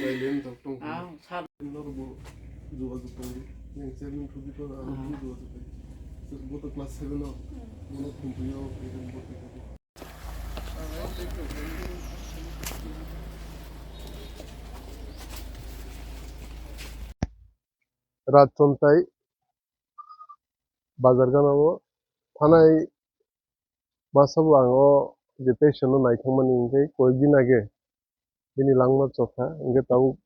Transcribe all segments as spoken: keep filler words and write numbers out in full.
Nailen jok tong. Ah, sir. Norbo jogajog tong di. Yang chairman Pradip, ah, jogajog tong. Sir, bo to class seven o. Bono khumpuyo, bo to. Rajchontai bazar gana o thanai masa bo ang o je patient no naithangmani hwnkhe koyekdin age bini langma chokha hwnkhe tabuk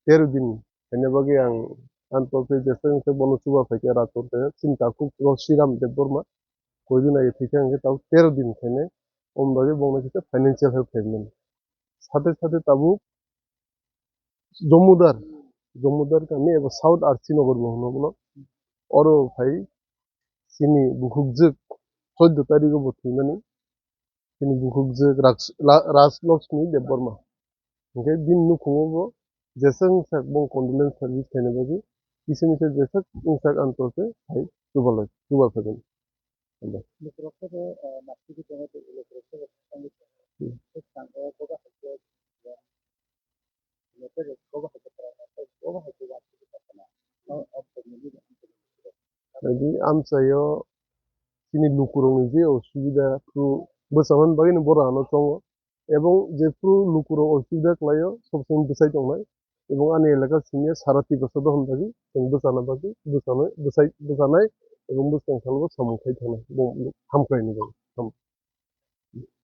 tero din khaina bagwi ang anto khe jesa wngkhe bono chuba phaikha Rajchontai chini takhuk Roshiram Debbarma koyekdin age thwikha hwnkhe tabuk tero din khainai omoni bagwi bongno kisa financial help khaimani. Sate sate tabuk Jomudar, Jomudar kami eba South R C Nagar bo hwno bono. Oro phai chini bukhukjwk choddo tarikgo bo thwimani. Chini bukhukjwk Raj-, La-, Rajlakshmi Debbarma. Hwnkhe bini nukhungo bo jesa wngsak bong condolence service khaina bagwi kisa misa jesa wngsak anto khe phai chubalai, chubal phaibai. Hwnbai. Lukurok khe bo, eh, nastiki tongo, tei lukurok khe bo swkangwi tongo. Hmm. Swkang o boba hai khe, eh, lukurok boba hai khe, boba hai khe, o, o, Jadi amchaio chini lukurokni je osubida phuru bwchamani bagwino borok ano tongo. Ebong jephru lukurok osubida khlaio, sob somoi bwsai tongnai. Ebong ani elaka simi sara Tiprasa dohon bagwi chwng bwchana bagwi, bwchanai, bwchai, bwchanai ebong bwskang salo samung khai thangnai. Bo hamkraini bagwi. Ham-,